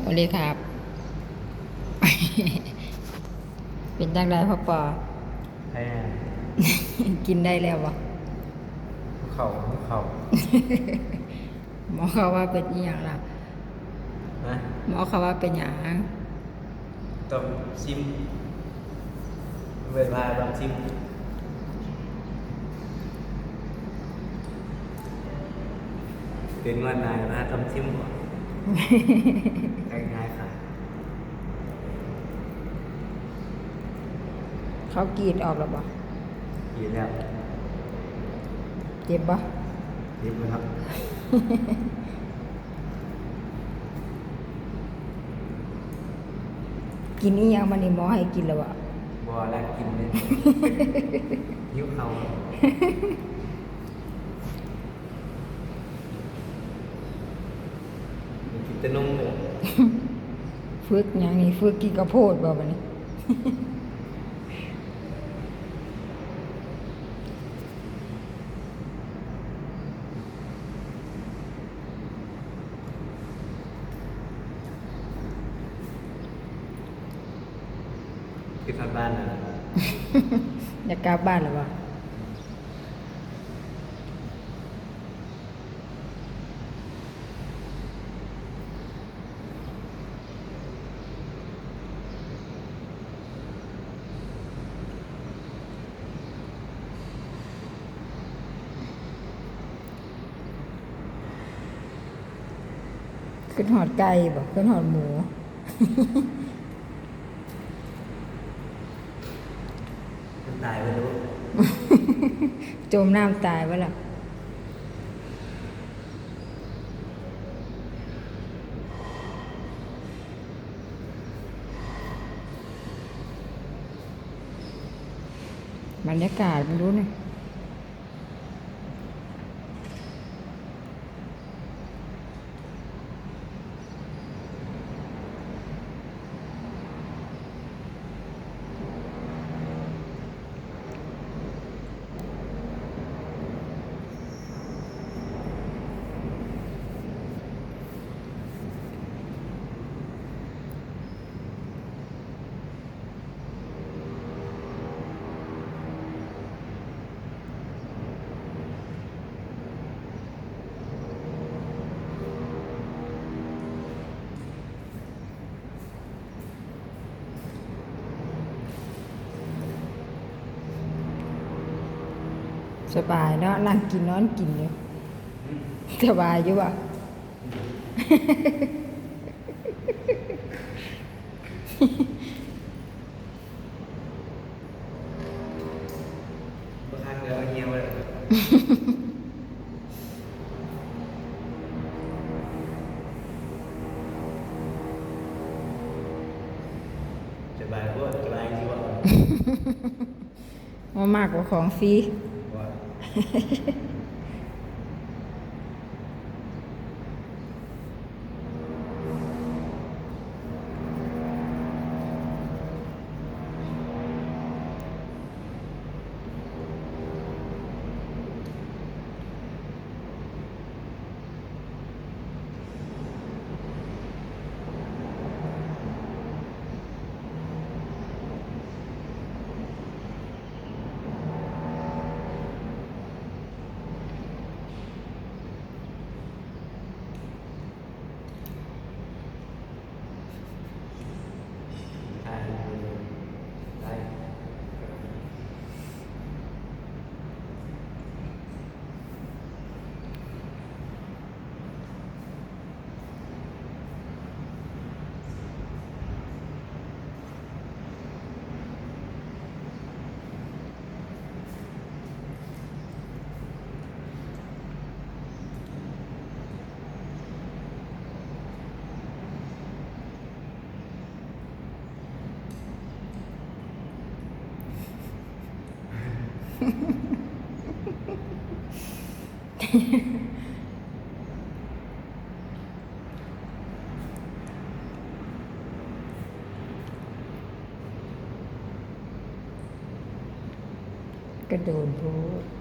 ໂອເລຄັບ ເປັນຈັ່ງໃດພໍ່ປໍ? ແພງ ກິນໄດ້ແລ້ວບໍ່? ເຂົ້າ ເຂົ້າ ໝໍເຂົາວ່າເປັນອີ່ຫຍັງລະ? ຮະ? ໝໍເຂົາວ່າເປັນຫຍັງ? ຕ້ອງຊິມ ເວລາຕ້ອງຊິມ ເປັນງວດໜ້າມາຕ້ອງຊິມ ງ່າຍໆ ເຂົາກຣີດອອກແລ້ວບໍ່? ກຣີດແລ້ວ. ເຈັບບໍ່? ເຈັບແລ້ວ. ກິນອີ່ຫຍັງມານີ້ ໝໍໃຫ້ກິນແລ້ວບໍ່? ບໍ່ລະ ກິນເລີຍ ຫິວເຂົ້າ ກິນແຕ່ນົມເລີຍ. ຝຶກຫຍັງນີ້? ຝຶກກິນເຂົ້າໂພດບໍ່ບາດນີ້? ຄິດຮອດບ້ານແລ້ວ ຢາກກັບບ້ານແລ້ວບໍ່? ຄິດຮອດໄກ່ບໍ່? ຄິດຮອດໝູ? ມັນຕາຍໄປແລ້ວ ຈົມນ້ຳຕາຍໄປແລ້ວ. ບັນຍາກາດ ເບິ່ງດູນີ້. ສະບາຍເນາະ ນັ່ງກິນນອນກິນຢູ່ ສະບາຍຢູ່ບໍ່? ບໍ່ຄັກແລ້ວ ເຫື່ອເບິດ. ສະບາຍໂພດ ສະບາຍຊິເວົ້າ. ບໍ່ມັກວ່າຂອງຟຣີ. ບໍ່. ກະໂດນໂພດ.